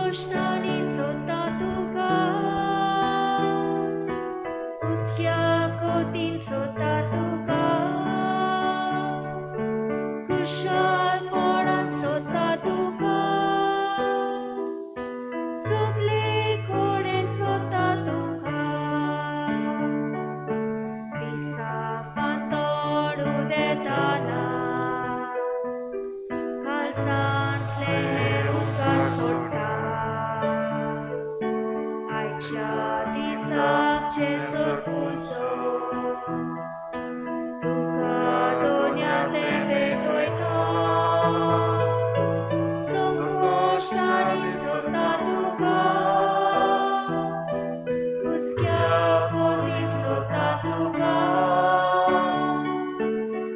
संकश्टांनी सोदता तुका, हुस्क्या कोतीन सोदता तुका, खुशालपणान सोदता तुका, सगळे कडेन सोदता तुका, पिसाफान तोडू देताना कालसांतले उदका सोडटा, आयच्या दिसाक जेसर पुजो तुका दोन्या ते भेटयता, संकश्टांनी सोदता तुका, हुस्क्या कोतीन सोदता तुका,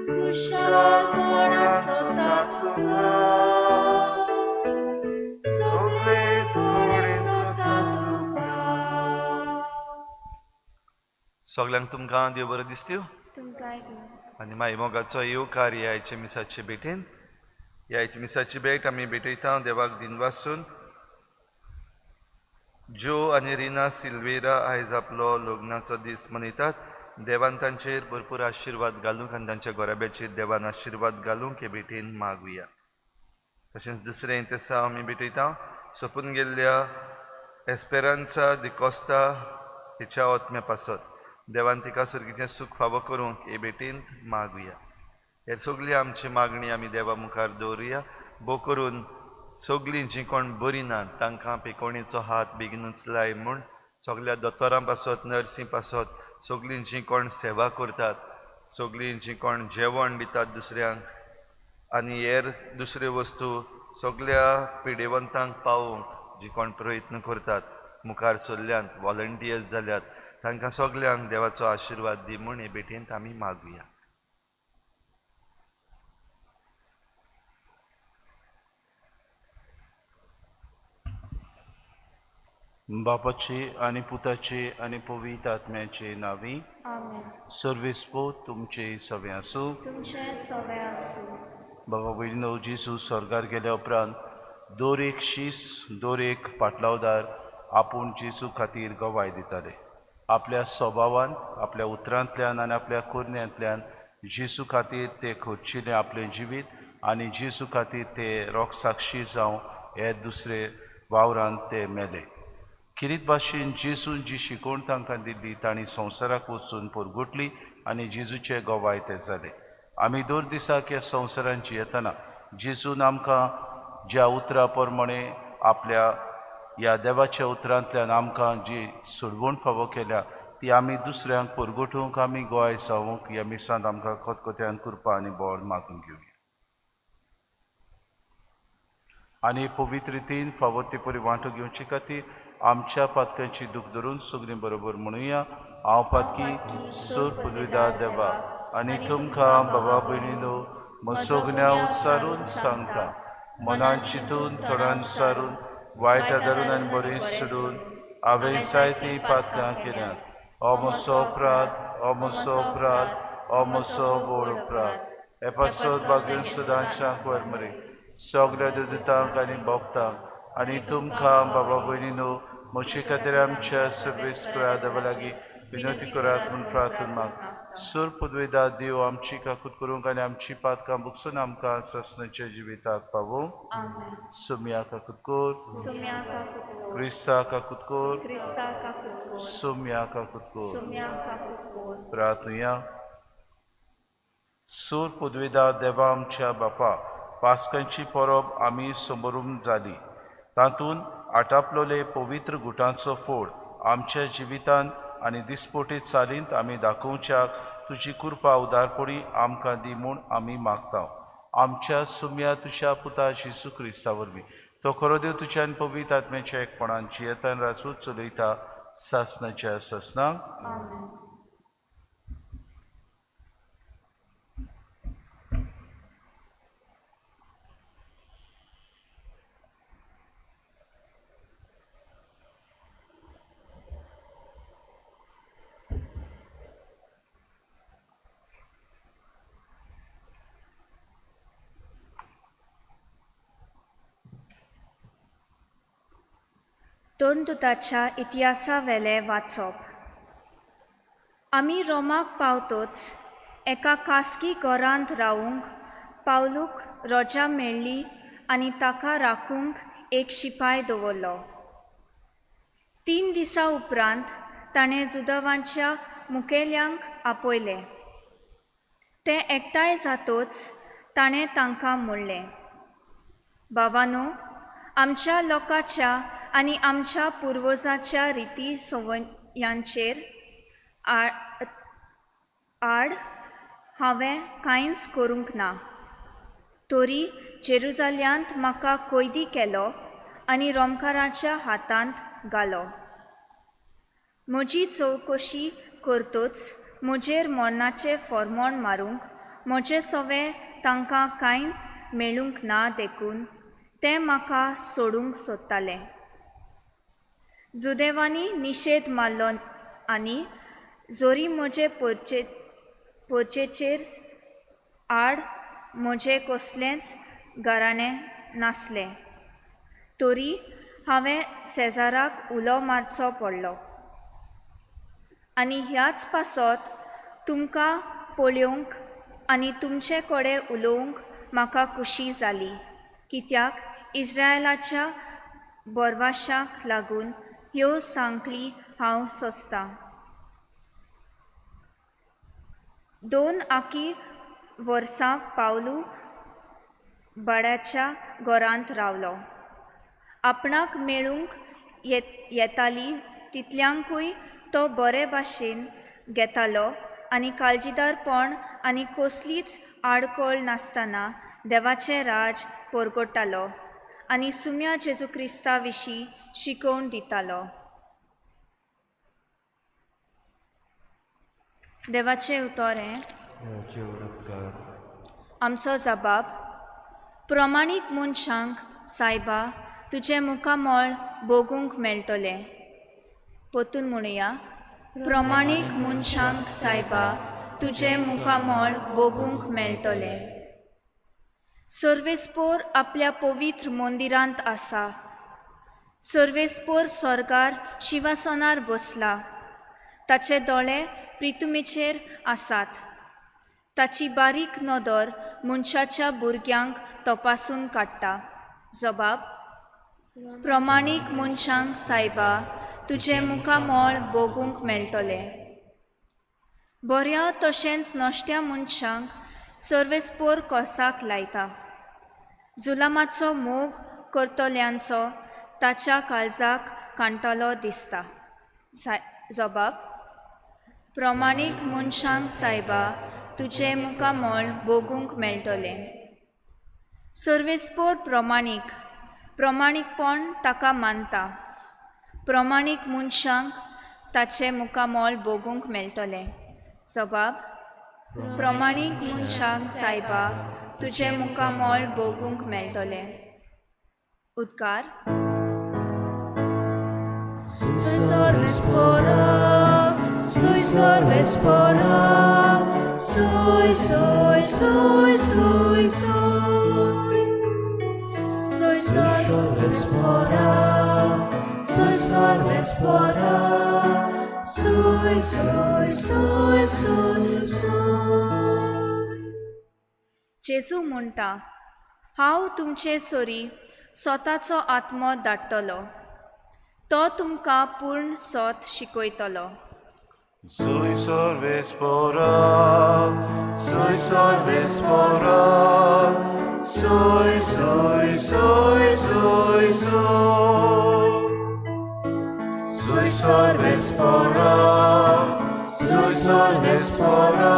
खुशालपणान सोदता तुका, सगळे कडेन सोदता तुका. सगल्यांक तुमकां देव बरें दिसत्यो तुमकांय बी. आनी माई मोगाचो येवकार ह्या आयच्या मिसाचे भेटेन. ह्या आयच्या मिसाची भेट आमी भेटयता देवाक दिनवासून. ज्यो आनी रिना सिल्वेरा आयज आपलो लग्नाचो दीस मनयतात. देवान तांचेर भरपूर आशिर्वाद घालूंक आनी तांच्या घराब्याचेर देवान आशिर्वाद घालूंक हे भेटेन मागुया. तशेंच दुसरें तेसांव आमी भेटयता सोंपून गेल्ल्या एस्पेरांसा दिकोस्ता हिच्या ओत्म्या पासत देवान तिका सुर्गीचें सूख फावो करूंक हे भेटेन मागुया. हे सगळी आमची मागणी आमी देवा मुखार दवरुया. भो करून सगळीं जीं कोण बरीं नात तांकां पिकोणेचो हात बेगीनूच लाय म्हूण सगल्या दोतोरां पासत, नर्सी पासत, सगळीं जीं कोण सेवा करतात, सगळीं जीं कोण जेवण दितात दुसऱ्यांक आनी हेर दुसऱ्यो वस्तू सगल्या पिडेवंतांक पावोवंक जी कोण प्रयत्न करतात, मुखार सरल्यात, वॉलंटियर्स जाल्यात, तांकां सगल्यांक देवाचो आशिर्वाद दी म्हूण हे भेटेंत आमी मागुया. बापाचे आनी पुताचे आनी पवित्र आत्म्याचे नांवी. आमेन. सर्वेस्पो तुमचे सवे आसूं. तुमचें सवे आसूं. बाबा भयणीनो, जेजू स्वर्गार गेल्या उपरांत दर एक शीस, दर एक पाटलावदार आपूण जेजू खातीर गवाय दिताले. आपल्या स्वभावान, आपल्या उतरांतल्यान आनी आपल्या करण्यांतल्यान जेजू खातीर ते खर्चिलें आपलें जिवीत आनी जेजू खातीर ते रोखसाक्षी जावं हे दुसरे वावरान ते मेले. किरीत भाशेन जेजून जी शिकवण तांकां दिल्ली तांणी संवसाराक वचून परगटली आनी जेजूचे गवाय ते जाले. आमी दर दिसाक ह्या संवसारान जियेतना जेजून आमकां ज्या उतरां प्रमाणे आपल्या ह्या देवाच्या उतरांतल्यान आमकां जी सोडवण फावो केल्या ती आमी दुसऱ्यांक परगटूंक, आमी गोवाय जावंक ह्या मिसांत आमकां खतखत्यान कृपा आनी बळ मागून घेवया. आनी पवित्र रितीन फावो ते परी वांटो घेवचे खातीर आमच्या पातकांची दूख धरून सगळीं बरोबर म्हणुया. हांव पातकी सोर पुदविदा देवा आनी तुमकां बाबा भयणीनो सगळ्या उच्चारून सांगता, मनान चिंतून थोड्यान सारून वायट धरून आनी बरें सोडून हांवें जायतीं पातकां केल्यात. हो म्हजो अपराध, हो म्हजो अपराध, हो म्हजो व्हड अपराध. हे पासत बागेन सदांच्या वर मरे सगळ्या दुदितांक आनी भोगतांक आनी तुमकां बाबा भयणीनो म्हजे खातीर आमच्या सर्वेस्परा देवा लागीं विनंती करात म्हूण प्रार्थना माग. सूर पुदवेदा देव आमची काकूत करूंक आनी आमची पातकां बुकसून आमकां सासणाच्या जिविताक पावोवंक. आमेन. सुम्या काकूत कर. सुम्या काकूत कर. क्रिस्ता काकूत कर. क्रिस्ता काकूत कर. सुम्या काकूत कर. सुम्या काकूत कर. प्रार्थुया. सूर पुदवेदा देवा आमच्या बापा, पास्कांची परब आमी समरून जाली, तातूंत आटापलोले पवित्र गुटांचो फोड आमच्या जिवितांत आनी दिसपोटी चालींत आमी दाखोवच्याक तुजी कृपा उदारपणी आमकां दी म्हूण आमी मागता. आमच्या सुम्या तुज्या पुता जेजू क्रिस्ता वरवीं तो खरो देव तुज्या आनी पवित्र आत्म्याच्या एकपणान जियेतान राजूच चलयता सासणाच्या सासणाक. आमेन. दोन दुताच्या इतिहासावेलें वाचप. आमी रोमाक पावतोच एका खासगी घरांत रावूंक पावलूक रजा मेळ्ळी आनी ताका राखूंक एक शिपाय दवरलो. 3 दिसां उपरांत ताणें जुदवांच्या मुखेल्यांक आपयले. ते एकठांय जातोच ताणें तांकां म्हणलें, भावानो, आमच्या लोकांच्या आनी आमच्या पुर्वजाच्या रिती संवयांचेर आड हांवें कांयच करूंक ना, तरी जेरुजाल्यांत म्हाका कैदी केलो आनी रोमकाराच्या हातांत घालो. म्हजी चवकशी करतच म्हजेर मरणाचें फॉर्मोण मारूंक म्हजें सवें तांकां कांयच मेळूंक ना, देखून ते म्हाका सोडूंक सोदताले. जुदेवांनी निशेध मारलो आनी जरी म्हजे पोरचेचेर आड म्हजें कसलेंच गाराणें नासलें, तरी हांवें सेजाराक उलो मारचो पडलो. आनी ह्याच पासत तुमकां पळोवंक आनी तुमचे कडेन उलोवंक म्हाका खुशी जाली, कित्याक इस्रायलाच्या बोरवाशाक लागून ह्यो सांकळी हांव सोंसतां. 2 आकी वर्सां पावलू भाड्याच्या घरांत रावलो. आपणाक मेळूंक येताली तितल्यांकूय तो बरे भाशेन घेतालो आनी काळजीदारपण आनी कसलीच आडखळ नासतना देवाचें राज परगट्टालो आनी सुम्या जेजू क्रिस्ता विशीं शिकोवण दितालो. देवाचें उतर हें. देवाचे उपकार. आमचो जबाब. प्रमाणीक मनशांक सायबा तुजें मुखामळ भोगूंक मेळटलें. परतून म्हणुया. प्रमाणीक मनशांक सायबा तुजें मुखामळ भोगूंक मेळटलें. सर्वेस्पोर आपल्या पवित्र मंदिरांत आसा. सर्वेस्पोर स्वर्गार शिवासनार बसला. ताचे दोळे प्रितुमेचेर आसात. ताची बारीक नदर मनशाच्या भुरग्यांक तपासून काडटा. जबाब. प्रमाणीक मनशांक सायबा तुजें मुखामळ भोगूंक मेळटलें. बऱ्या तशेंच नश्ट्या मनशांक सर्वेस्पोर कोसाक लायता. जुलामाचो मोग करतल्यांचो ताच्या काळजाक कांटालो दिसता. जबाब. प्रमाणीक मनशांक सायबा तुजें मुखामळ भोगूंक मेळटलें. सर्वेस्पोर प्रमाणीक, प्रमाणीकपण ताका मानता. प्रमाणीक मनशांक ताचें मुखामळ भोगूंक मेळटलें. जबाब. प्रमाणीक मनशांक सायबा तुजें मुखामळ भोगूंक मेळटलें. उद्गार. Soy sorvespora, soy sorvespora, soy, soy, soy, soy, soy. Soy Sorvespora, soy sorvespora, soy, soy, soy, soy, soy. जेजू म्हणटा, हांव तुमचे सरी स्वताचो आत्मो धाडटलो. तो तुमकां पूर्ण सोत शिकयतलो. Soy sorvespora, soy sorvespora, soy, soy, soy, soy, soy. Soy sorvespora, soy sorvespora,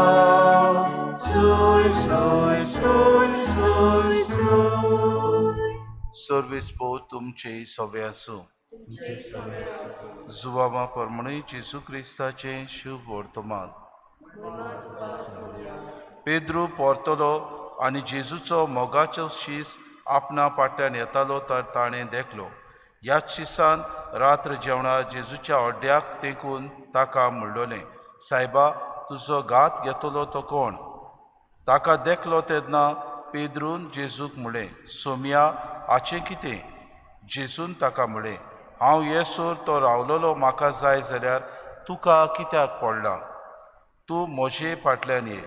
soy, soy, soy, soy, soy. सर्वेस्पोर तुमचे सवे आसूं. जुवामा प्रमाणे जेजू क्रिस्ताचें शुभ वर्तमान. पेद्रू परतलो आनी जेजूचो मोगाचो शीस आपणा फाटल्यान येतालो तर ताणें देखलो. ह्याच शिसान रात्र जेवणा जेजूच्या अड्ड्याक तेंकून ताका म्हणलोलें, सायबा, तुजो घात घेतलो तो कोण? ताका देखलो तेन्ना पेद्रून जेजूक म्हणलें, सोमया, हाचें कितें? जेजून ताका म्हणलें, हांव येसर तो रावलोलो म्हाका जाय जाल्यार तुका कित्याक पडलां? तूं म्हजे फाटल्यान ये.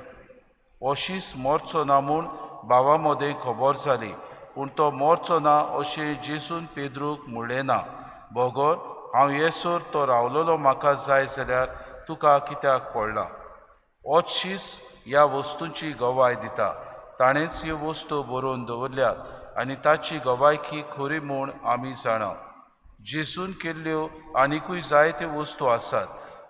अशीच मरचो ना म्हूण भावा मदें खबर जाली, पूण तो मरचो ना अशें जेजून पेद्रूक म्हणलें ना, बगर हांव येसर तो रावलोलो म्हाका जाय जाल्यार तुका कित्याक पडलां? होच शीस ह्या वस्तूंची गवाय दिता. ताणेंच ह्यो वस्तू बरोवन दवरल्यात आनी ताची गवायकी खरी म्हूण आमी जाणा. जेजून केल्ल्यो आनिकूय जायत्यो वस्तू आसात.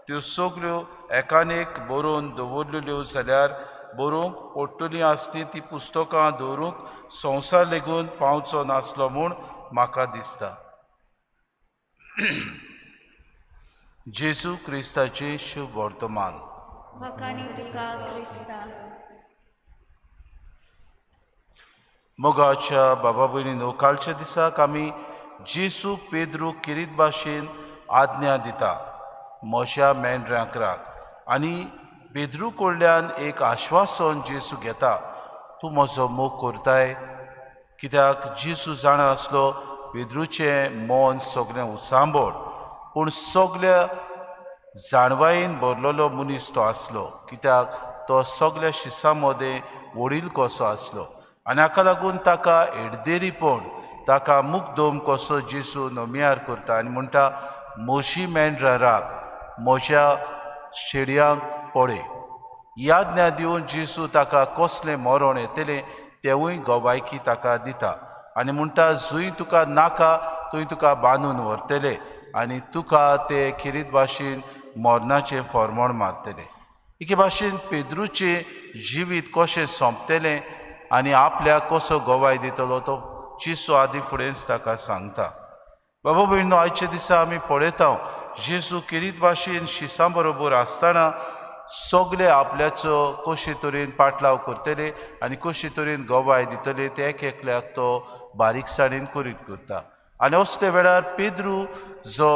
त्यो सगल्यो एकान एक बरोवन दवरलेल्यो जाल्यार बरोवंक पडटलीं आसलीं ती पुस्तकां दवरूंक संवसार लेगून पावचो नासलो म्हूण म्हाका दिसता. जेजू क्रिस्ताचें शुभ वर्तमान. वाखाणी तुका क्रिस्ता. मोगाच्या बाबा भयणीनो, कालच्या दिसाक आमी जेजू पेद्रू किरीत भाशेन आज्ञा दिता, म्हज्या मेंढरांक राख. आनी पेद्रू कडल्यान एक आश्वासन जेजू घेता, तूं म्हजो मोग करताय. कित्याक जेजू जाणा आसलो पेद्रूचें मन सगळें उचांबळ, पूण सगल्या जाणवायेन भरलेलो मनीस तो आसलो. कित्याक तो सगल्या शिसां मदें वडील कसो आसलो आनी हाका लागून ताका एडदेरीपण, ताका मुग्दोम कसो जेजू नमियार करता आनी म्हणटा, म्हजी मेंढरां राख, म्हज्या शेडयांक पळय. याज्ञा दिवन जेजू ताका कसलें मरण येतलें तेवूय गवायकी ताका दिता आनी म्हणटा, जंय तुका नाका थंय तुका बांदून व्हरतले आनी तुका ते खेरीत भाशेन मरणाचें फॉर्मोण मारतले. एके भाशेन पेद्रूचें जिवीत कशें सोंपतलें आनी आपल्याक कसो गवाय दितलो तो जेजू आदी फुडेंच ताका सांगता. बाबा भयणीनो, आयच्या दिसा आमी पळयता जेजू खेरीत भाशेन शिसां बरोबर आसतना सगळे आपल्याचो कशे तरेन पाटलाव करतले आनी कशे तरेन गवाय दितले ते एक एकल्याक तो बारीकसाणेन करीत करता. आनी असल्या वेळार पेद्रू जो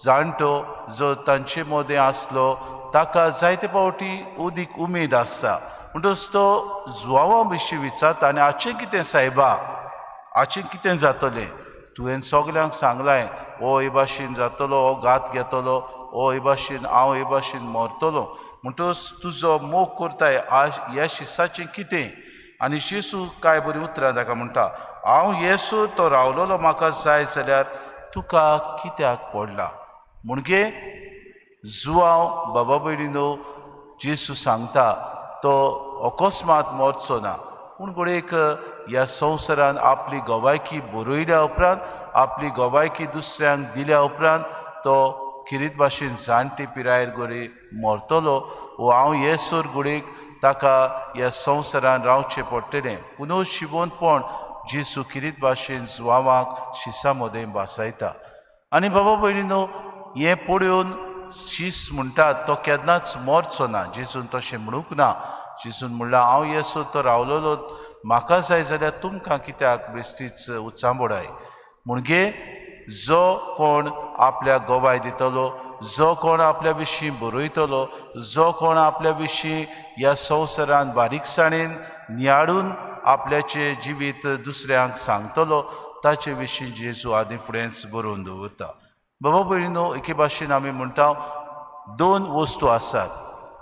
जाणटो जो तांचे मदें आसलो ताका जायते फावटी अदीक उमेद आसता, म्हणटच तो जुवांवा विशीं विचारता आनी हाचें कितें सायबा, हाचें कितें जातलें? तुवें सगल्यांक सांगलां, हो हे भाशेन जातलो, हो घात घेतलो, हो हे भाशेन, हांव हे भाशेन मरतलो, म्हणटच तुजो मोग करताय ह्या शिसाचें कितें? आनी जेजू कांय बरीं उतरां ताका म्हणटा, हांव येसो तो रावलोलो म्हाका जाय जाल्यार तुका कित्याक पडला? म्हणगे जुवांव बाबा भयणीनो, जेजू सांगता तो अकस्मात मरचो ना, पूण घडयेक ह्या संवसारान आपली गवायकी बरयल्या उपरांत, आपली गवायकी दुसऱ्यांक दिल्या उपरांत तो खेरीत भाशेन जाणटे पिरायेर घडये मरतलो वो हांव येसर घडयेक ताका ह्या संवसारान रावचें पडटलें. पुनः शिवोनपण जेजू खेरीत भाशेन जुवांवाक शिसां मदें भासायता. आनी बाबा भयणीनो, हें पळोवन शीस म्हणटात तो केन्नाच मरचो ना. जेजून तशें म्हणूंक ना. जेजून म्हणलां, हांव येसो तो रावलोलो म्हाका जाय जाल्यार तुमकां कित्याक बेश्टीच उचांबोडाय? म्हणगे जो कोण आपल्याक गवाय दितलो, जो कोण आपल्या विशीं बरयतलो, जो कोण आपल्या विशीं ह्या संवसारान बारीकसाणेन नियाळून आपल्याचें जिवीत दुसऱ्यांक सांगतलो ताचे विशीं जेजू आदी फुडेंच बरोवन दवरता. बाबा भयणीनो, एके भाशेन आमी म्हणटा दोन वस्तू आसात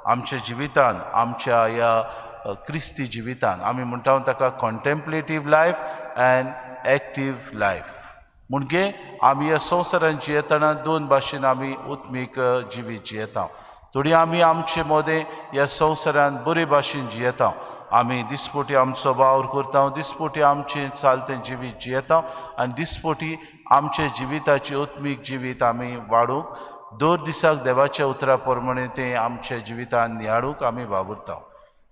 आमच्या जिवितान, आमच्या ह्या क्रिस्ती जिवितान. आमी म्हणटा ताका contemplative life and active life. म्हणजे आमी ह्या संवसारान जियेतना दोन भाशेन आमी उत्मीक जिवीत जियेता. थोडी आमी आमचे मदें ह्या संवसारान बरे भाशेन जियेता, आमी दिसपोटी आमचो वावर करता, दिसपोटी आमचें चालतें जिवीत जियेता आनी दिसपोटी आमचे जिविताचें उत्मीक जिवीत आमी वाडूंक दर दिसाक देवाच्या उतरा प्रमाणे तें आमच्या जिवितान नियाळूंक आमी वावुरता.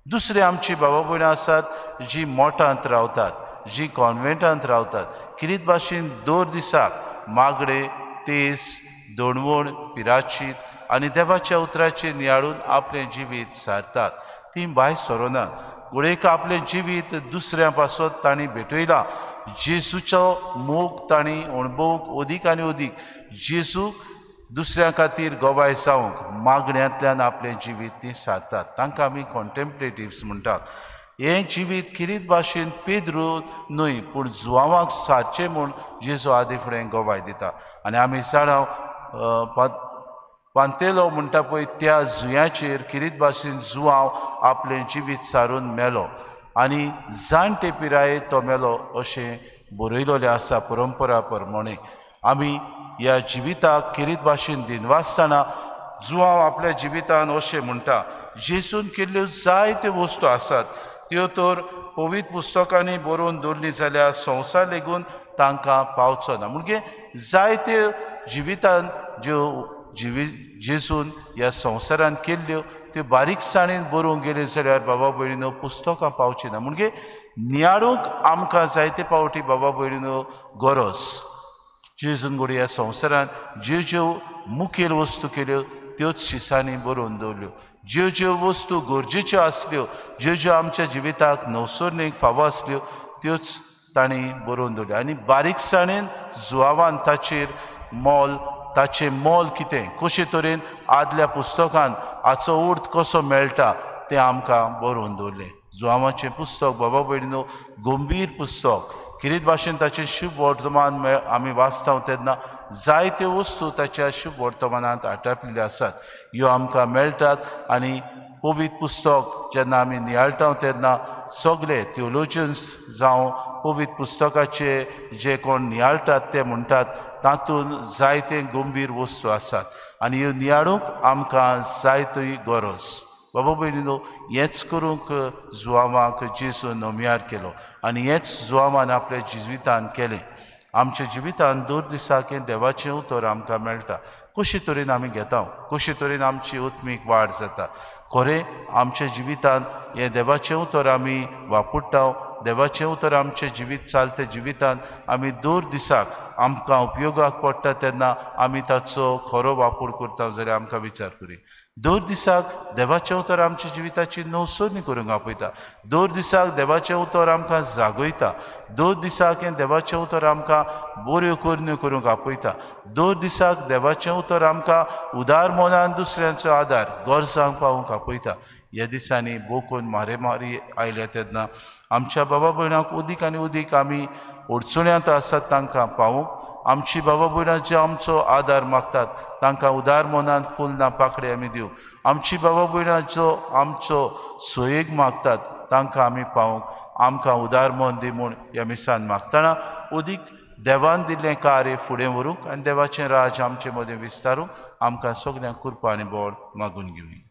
दुसरे आमची बाबा भयणां आसात जी मोठांत रावतात, जी कॉन्वेंटांत रावतात, किरीत भाशेन दर दिसाक मागणे, तेस, दोणवण, पिराचीत आनी देवाच्या उतराचेर नियाळून आपलें जिवीत सारतात. ती भायर सरोनात. घडयेक आपलें जिवीत दुसऱ्यां पासत तांणी भेटयलां. जेजूचो मोग तांणी अणभवूंक अदीक आनी अदीक जेजू दुसऱ्यां खातीर गवाय जावंक मागण्यांतल्यान आपलें जिवीत ती सारतात. तांकां आमी कॉन्टेम्पलेटिव्स म्हणटात. हें जिवीत किरीत भाशेन पेद्रू न्हय पूण जुवांवाक सारचें म्हूण जेजू आदी फुडें गवाय दिता. आनी आमी जाणा पांतेलो म्हणटा पळय त्या जुंयाचेर किरीत भाशेन जुवांव आपलें जिवीत सारून मेलो आनी जाणटे पिरायेर तो मेलो अशें बरयलेलें आसा परंपरा प्रमाणे. आमी ह्या जिविताक किरीत भाशेन दिनवासतना जुवांव आपल्या जिवितान अशें म्हणटा, जेजून केल्ल्यो जायत्यो वस्तू आसात त्यो तर पवित्र पुस्तकांनी बरोवन दवरली जाल्यार संवसार लेगून तांकां पावचो ना. म्हणजे जायत्यो जिवितान ज्यो जेजून ह्या संवसारान केल्ल्यो त्यो बारीकसाणेन बरोवंक गेल्यो जाल्यार बाबा भयणीनो पुस्तकां पावची ना. म्हणजे नियाळूंक आमकां जायते फावटी बाबा भयणीनो गरज. जेजून घडये ह्या संवसारान ज्यो ज्यो मुखेल वस्तू केल्यो त्योच शिसांनी बरोवन दवरल्यो. ज्यो ज्यो वस्तू गरजेच्यो आसल्यो, ज्यो ज्यो आमच्या जिविताक नवसरणेक फावो आसल्यो त्योच तांणी बरोवन दवरल्यो. आनी बारीकसाणेन जुवावान ताचेर मोल, ताचें मोल कितें, कशे तरेन आदल्या पुस्तकान हाचो अर्थ कसो मेळटा तें आमकां बरोवन दवरलें. जुवांवाचें पुस्तक बाबा भयणीनो गंभीर पुस्तक. किरीत भाशेन ताचें शुभ वर्तमान आमी वाचता तेन्ना जायत्यो वस्तू ताच्या शुभ वर्तमानांत आटापिल्ल्यो आसात, ह्यो आमकां मेळटात. आनी पवित्र पुस्तक जेन्ना आमी नियाळटा तेन्ना सगळे थियोलॉजियन्स जावं पवित्र पुस्तकाचे जे कोण नियाळटात ते म्हणटात तातूंत जायते गंभीर वस्तू आसात आनी ह्यो नियाळूंक आमकां जायतोय गरज. बाबा भयणीनो हेंच करूंक जुवांवाक जेजून नमियार केलो आनी हेंच जुवांवान आपल्या जिवितान केलें. आमच्या जिवितान दर दिसाक हें देवाचें उतर आमकां मेळटा. कशे तरेन आमी घेता, कशे तरेन आमची आत्मीक वाड जाता. खरें आमच्या जिवितान हें देवाचें उतर आमी वापरता, देवाचें उतर आमचें जिवीत चालते जिवितान आमी दर दिसाक आमकां उपयोगाक पडटा तेन्ना आमी ताचो खरो वापर करता जाल्यार आमकां विचार करूया. दर दिसाक देवाचें उतर आमच्या जिविताची नवसरणी करूंक आपयता. दर दिसाक देवाचें उतर आमकां जागयता. दर दिसाक हें देवाचें उतर आमकां बऱ्यो करण्यो करूंक आपयता. दर दिसाक देवाचें उतर आमकां उदार मनान दुसऱ्यांचो आदार गरजांक पावूंक आपयता. ह्या दिसांनी बोकून मारेमारी आयल्या तेन्ना आमच्या बाबा भयणांक उदीक आनी उदीक आमी अडचण्यांत आसात तांकां पावूंक, आमची बाबा भयणां जे आमचो आदार मागतात तांकां उदार मनान फुलना पाकडी आमी दिवं. आमची बाबा भयणां जो आमचो सोयेक मागतात तांकां आमी पावूंक आमकां उदार मन दी म्हूण ह्या मिसान मागतना उदीक देवान दिल्लें कार्य फुडें व्हरूंक आनी देवाचें राज आमचे मदें विस्तारूंक आमकां सगल्यांक कृपा आनी बळ मागून घेवया.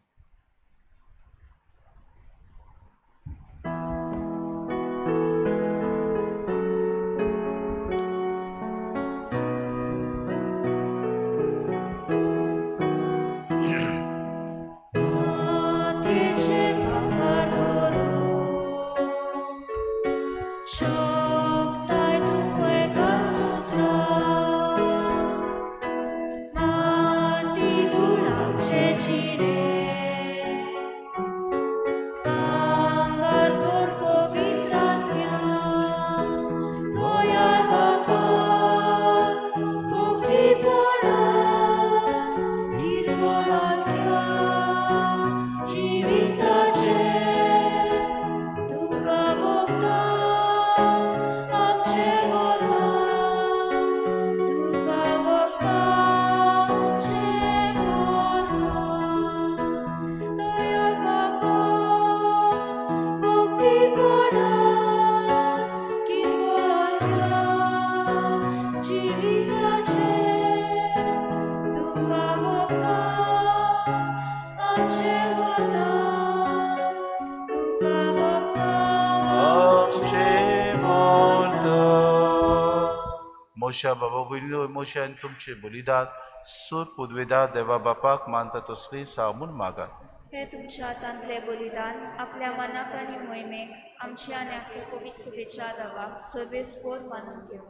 मोशा बाबा भयणीनो, मोशान तुमचें बलिदान सूर पुदवेदा देवा बापाक मानता तसली सामून मागात. हे तुमच्या हातांतलें बलिदान आपल्या मनाक आनी मोहिमेक आमच्या आनी आपल्या पवित्र सुबेच्या देवाक सर्वेस्पोर मानून घेवं.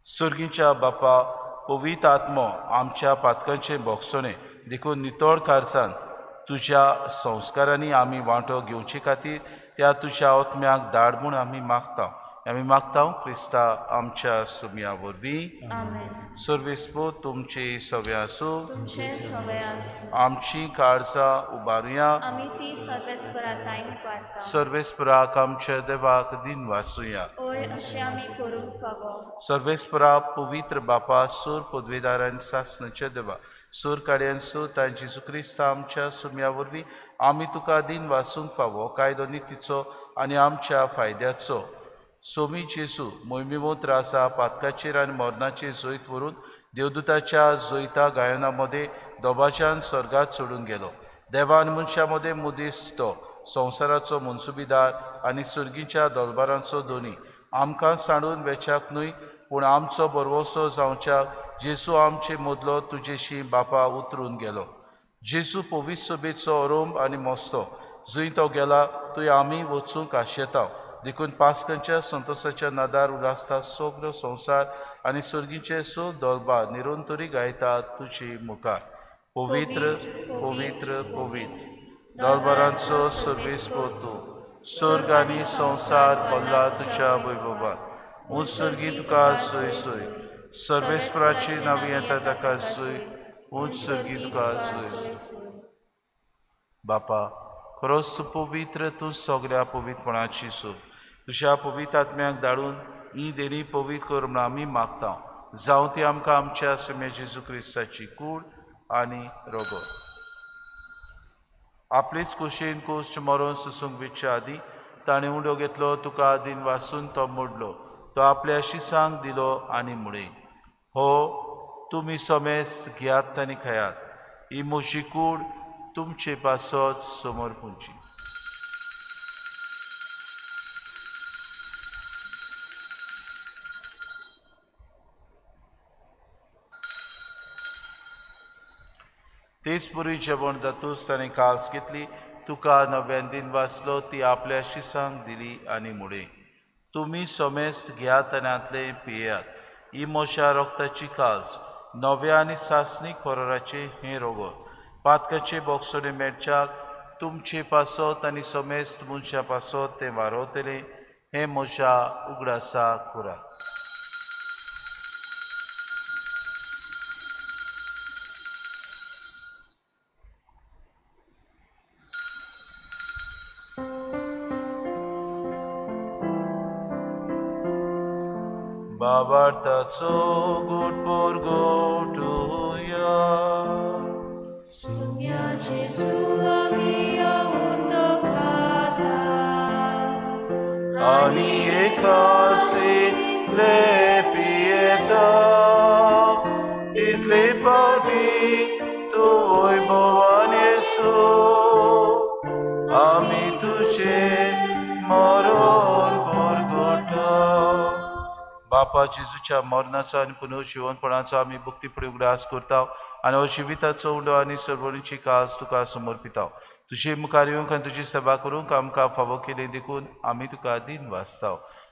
सर्गीच्या बापा, पवित्र आत्मो आमच्या पातकांचें भोगसणें देखून नितळ कारसान तुज्या संस्कारांनी आमी वांटो घेवचे खातीर त्या तुज्या आत्म्याक धाड म्हूण आमी मागता. आमी मागता क्रिस्ता आमच्या सुमया वरवीं. आमेन. सर्वेस्पो तुमची सव्या आसूं. तुमचे सवे आसूं. आमची काळजां उबारुया. आमी ती सर्वेस्परा ताईन पारता. सर्वेस्पराक आमच्या देवाक दिन वाचुया. ओय अशें आमी करूंक फावो. सर्वेस्परा पवित्र बापा, सूर पदवेदार आनी सासणाच्या देवा, सूर काड्यान सो तांची जेजू क्रिस्त आमच्या सुम्या वरवीं आमी तुका दिन वाचूंक फावो कायदो नितीचो आनी आमच्या फायद्याचो. सोमी जेजू मोहिमेवो त्रासा पातकाचेर आनी मरणाचेर जैत व्हरून देवदूताच्या जैता गायना मदें दोबाच्यान स्वर्गात चडून गेलो. देवा आनी मनशां मदें मुदीस तो संवसाराचो मनसुबीदार आनी सर्गीच्या दलबारांचो दोनी, आमकां सांडून वेच्याक न्हय पूण आमचो बरवसो जावच्याक जेजू आमचे मदलो तुजेशी बापा उतरून गेलो. जेजू पवित्र सभेचो अरोंब आनी मस्तो, जंय तो गेला थंय आमी वचूंक आशेता. देखून पास्कांच्या संतोसाच्या नादार उल्हासता सगलो संवसार आनी सर्गीचे स दलबा निरंतरी गायता तुजी मुखार. पवित्र पवित्र पवित्र दलबारांचो सर्वेस्पो तूं, स्वर्ग आनी संवसार भरला तुज्या वैभवान. उंच सर्गी तुका सोय सोय, सर्वेस्पराची नांवी येता ताका सोय, उंच सर्गी तुका सोय सोय. बापा, खरोच तूं पवित्र, तूं सगळ्या पवित्रपणाची सोय. तुज्या पवित्र आत्म्याक धाडून ही देणी पवित्र कर म्हूण आमी मागता. जावं ती आमकां आमच्या सुम्या जेजू क्रिस्ताची कूड आनी रोगो. आपलेच कुशीन कुश्ट मरोन सुसूंक विचच्या आदीं ताणें उंडो घेतलो, तुका दिन वासून तो मोडलो, तो आपल्या शिसांक दिलो आनी म्हळें, हो तुमी समेस्त घेयात आनी खायात, ही म्हजी कूड तुमचे पासत समोर पुंची. तेच पुरी जेवण जातूच ताणें कास घेतली, तुका नव्यान दिन वाचलो, ती आपल्या शिसांक दिली आनी म्हळें, तुमी समेस्त घेयात आनी हांतलें पियेयात, ही म्हज्या रोगताची कास, नव्या आनी सासणीक फराराचें हें रोगत, पातकाचे बोगसणे मेळच्याक तुमचे पासत आनी समेस्त मनशां पासत तें वारवतलें, हें म्हज्या उगडासा करात. बाबार्थाचो गुटपोर गोटुया. Sumia Jesu amia undo kata. आनी एकासितले पियेता तितले फावटी तूं वैभवान येसू, आमी तुजें मरण परगटा. बापा, जेजूच्या मरणाचो आनी पुनर्जिवनपणाचो आमी भक्तीपुढे उगडास करता आनी हो जिविताचो उंडो आनी सर्वणीची कास तुका समर्पिता. तुजे मुखार येवंक आनी तुजी सेवा करूंक आमकां फावो केली देखून आमी तुका दिन वाचता.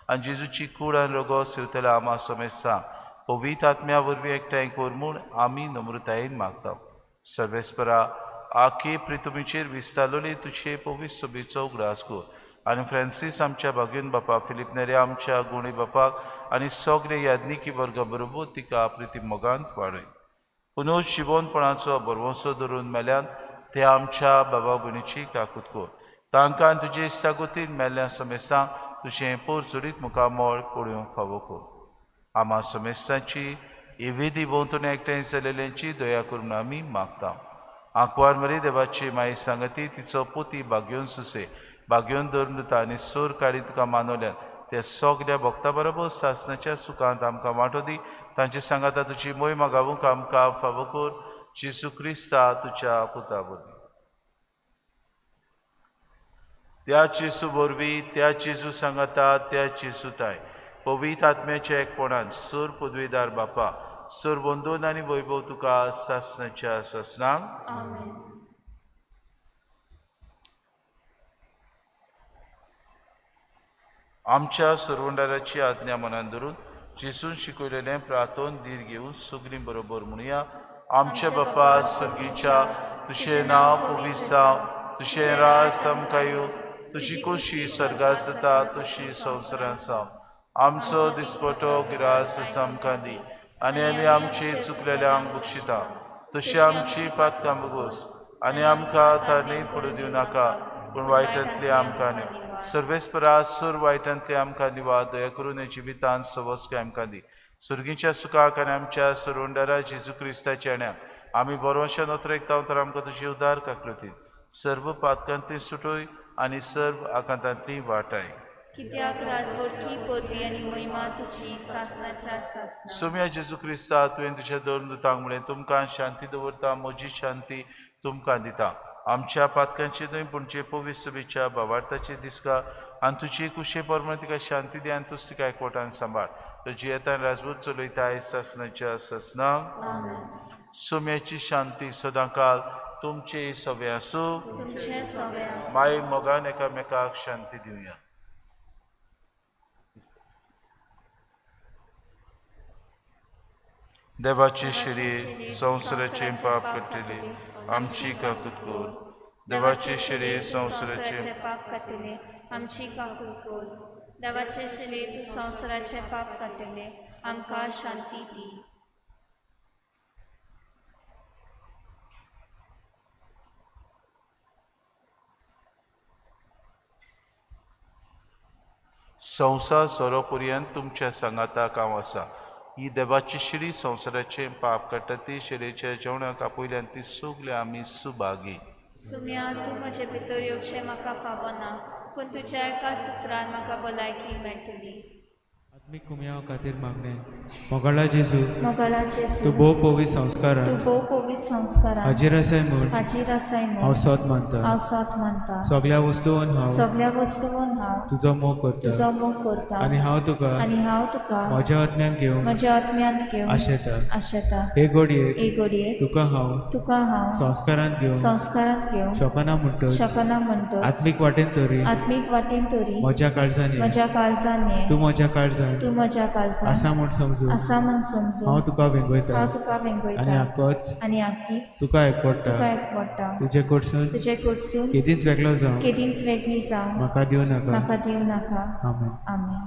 आनी जेजूची कूड आनी रोगो सेवतल्या आमा समेस्तां पवित्र आत्म्या वरवीं एकठांय कर म्हूण आमी नम्रतायेन मागता. सर्वेस्परा, आखे प्रितुमीचेर विस्तारलोली तुजे पवित्र सभेचो उगडास कर आनी फ्रांसीस आमच्या भाग्यून बापा, फिलीप नेरे आमच्या गुणी बापाक आनी सगळे याज्ञिकी वर्गा बरोबर तिका प्रिती मोगान वाडय. पुनू जिवनपणाचो भरवंसो धरून मेल्यान ते आमच्या बाबा भयणीची काकूत कर. तांकां आनी तुजे इश्टागतीन मेल्ल्या समेस्तांक तुजें पोरचुरीत मुखामळ पळोवंक फावो कर. आमा समेस्तांची इवेदी भोंवतणी एकठांय जालेल्यांची दया करून आमी मागता. आंकवार मरी देवाची माई सांगती तिचो पोती भाग्योन सुसे भाग्योन धरून आनी सोर काडी तुका मानवल्यात ते सगल्या भक्ता बरोबर सासणाच्या सुखांत आमकां वांटो दी. तांचे सांगाता तुजी मोहिमा गावूंक आमकां फावो कर. जेजू क्रिस्ता तुज्या पुता वरवीं. त्या जेजू वरवीं, त्या जेजू सांगाता, त्या जेजू ताय पवित्र आत्म्याच्या एकपणान सूर पदवीदार बापा, सूर वंदून आनी वैभव तुका सासणाच्या सासणाक. आमेन. आमच्या सरवंडाराची आज्ञा मनान धरून जेजून शिकयलेलें प्रार्थन धीर घेवन सगळीं बरोबर म्हणुया. आमच्या बापा सर्गीच्या, तुजें नांव पवित्र जावं, तुजें राज आमकां येवं, तुजी खोशी स्वर्गात जाता तशी संवसारांत जावं. आमचो दिसपटो गिरास आमकां दी आनी आमी आमची चुकलेल्यांक बक्षिता तशी आमची पातकां बगोस आनी आमकां तारणीत पडूं दिवं नाका पूण वायटांतली आमकां न्हय. सर्वेस्परा सूर वायटांतली आमकां दिवा दया करून हे जिवितांत सवस्काय आमकां दी. सुर्गीच्या सुखाक आनी आमच्या सरवंडारा जेजू क्रिस्ताच्या येण्याक आमी बरोवशा नोत्रेकता तर आमकां तुजी उदार काकृती सर्व पातकांतली सुटोय आनी सर्व आकांतांतली वाटाय. कित्याक राजवटकी पदवी आनी महिमा तुजी सासणाच्या सासणा. सोम्या जेजू क्रिस्ता तुवें तुज्या दोन दुतांक म्हळें तुमकां शांती दवरता म्हजी शांती तुमकां दिता. आमच्या पातकांची न्हय पूण जे पवित्र सभेच्या भावार्थाची दिसका आनी तुजी कुशे प्रमाण तिका शांती दी आनी तूच तिका एकवटान सांबाळ. तुजी येतान राजवट चलयता सासणाच्या सासना. सोम्याची शांती सदांकाल तुमचे सगळे आसूं. माय मोगान एकामेकाक शांती दिवया. देवाची शिरी संवसाराचें पाप काडटली आमची काकूत कर. देवाची शिरी संवसाराचें पाप काडटले आमची काकूत कर. देवाचे शरीर संवसाराचें पाप काडटले आमकां शांती दी. संवसार सोरो पर्यंत तुमच्या सांगाताक हांव आसा. ही देवाची शिरी संवसाराचें पाप काडटा ती शिरेच्या जेवणाक आपयल्यान ती सगळी आमी सुभागी. सुम्या तूं म्हजे भितर येवचें म्हाका फावना पूण तुज्या एकाच उतरान म्हाका भलायकी मेळटली. आत्मीक कुमयाव खातीर मागणें. मोगाळा जेजू, मोगाळा जेजू, तूं भोव पवित्र संस्कारान तूं भोव पवित्र संस्कारान हाजीर आसाय म्हूण हाजीर आसाय म्हूण हांव सोद मानता. हांव सोद मानता. सगळ्या वस्तून हांव सगळ्या वस्तून हांव तुजो मोग करता तुजो मोग करता आनी हांव तुका आनी हांव तुका म्हज्या आत्म्यान घेवंक म्हज्या आत्म्यांत घेवन आशेता. आशेता. हे घडयेक हे घडयेक तुका हांव तुका हांव संस्कारांत घेवंक संस्कारांत घेवंक शकना म्हणटच शकना म्हणटच आत्मीक वाटेन तरी आत्मीक वाटेन तरी म्हज्या काळजान ये. म्हज्या काळजान ये. तूं म्हज्या काळजान तूं म्हज्या काळजान आसा म्हूण समजून आसा म्हूण समजून हांव तुका वेंगयता हांव तुका आनी वेंगयता आकोच आनी आकीच तुका एकवडटा. तुका एकवडटा. तुजे कडसून तुजे कडसून केदींच वेगळो जावं केदींच वेगळी जावं म्हाका दिवं नाका. म्हाका दिवं नाका. आमेन. आमेन.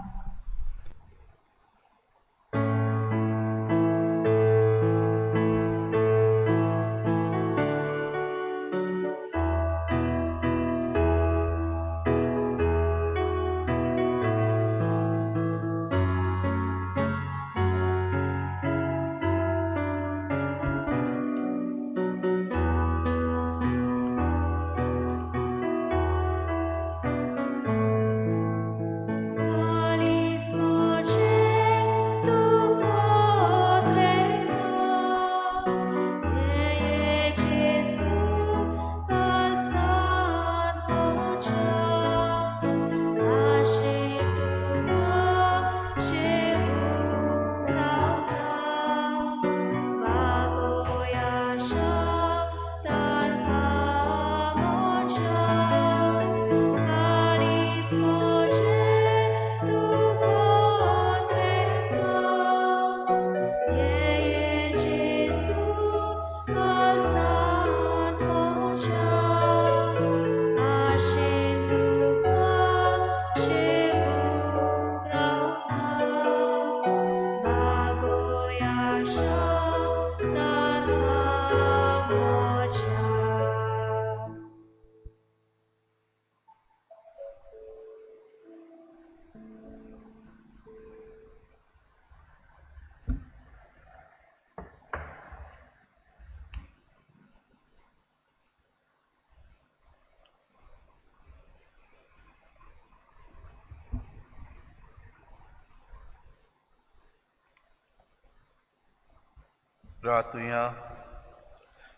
रातुया.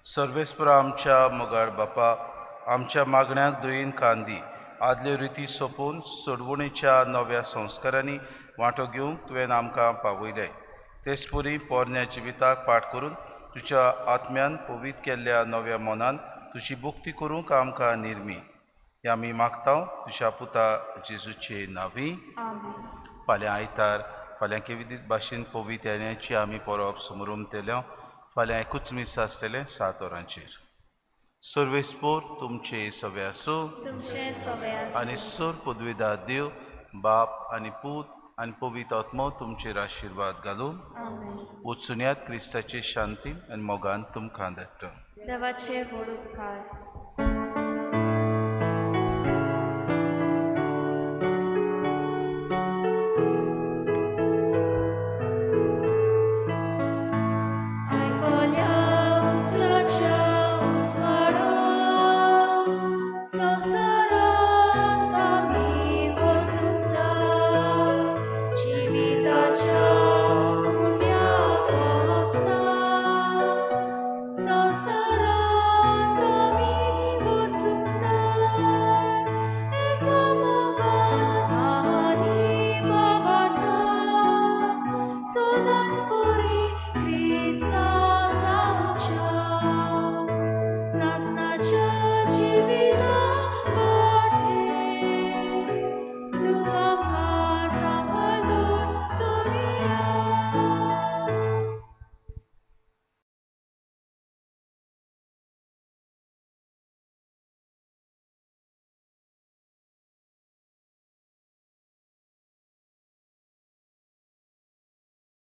सर्वेस्परा आमच्या मोगाळ बापा, आमच्या मागण्याक दुयेन कांदी आदल्यो रिती सोंपून सोडवणेच्या नव्या संस्कारांनी वांटो घेवंक तुवें आमकां पावयलें. तेच परी पोरण्या जिविताक पाठ करून तुज्या आत्म्यान पवित्र केल्ल्या नव्या मनान तुजी भक्ती करूंक आमकां निर्मी. हे आमी मागता तुज्या पुता जेजूचे नांवी. फाल्यां आयतार, फाल्यां केविदीत भाशेन पवित्र येण्याची आमी परब समरूम केल्या. फाल्यां एकूच मीस आसतलें 7 वरांचेर. सर्वेस्पोर तुमचे सगळे आसूं तुमचे सगळे आसूं. आनी सर पदवीदार देव बाप आनी पूत आनी पवित्र आत्मो तुमचेर आशिर्वाद घालून. आमेन. वचुन्यात क्रिस्ताचे शांतीन आनी मोगान तुमकां धाडटा. देवाचे व्हड उपकार. आयकोल्या उतराच्या उजवाडा संवसारांत आमी वचूंक जाय जिविताच्या उण्या पासना संवसारांत आमी वचूंक जाय एका मोगान आनी भावार्थान सदांच बरी क्रिस्ता जावच्या सासणाच्या.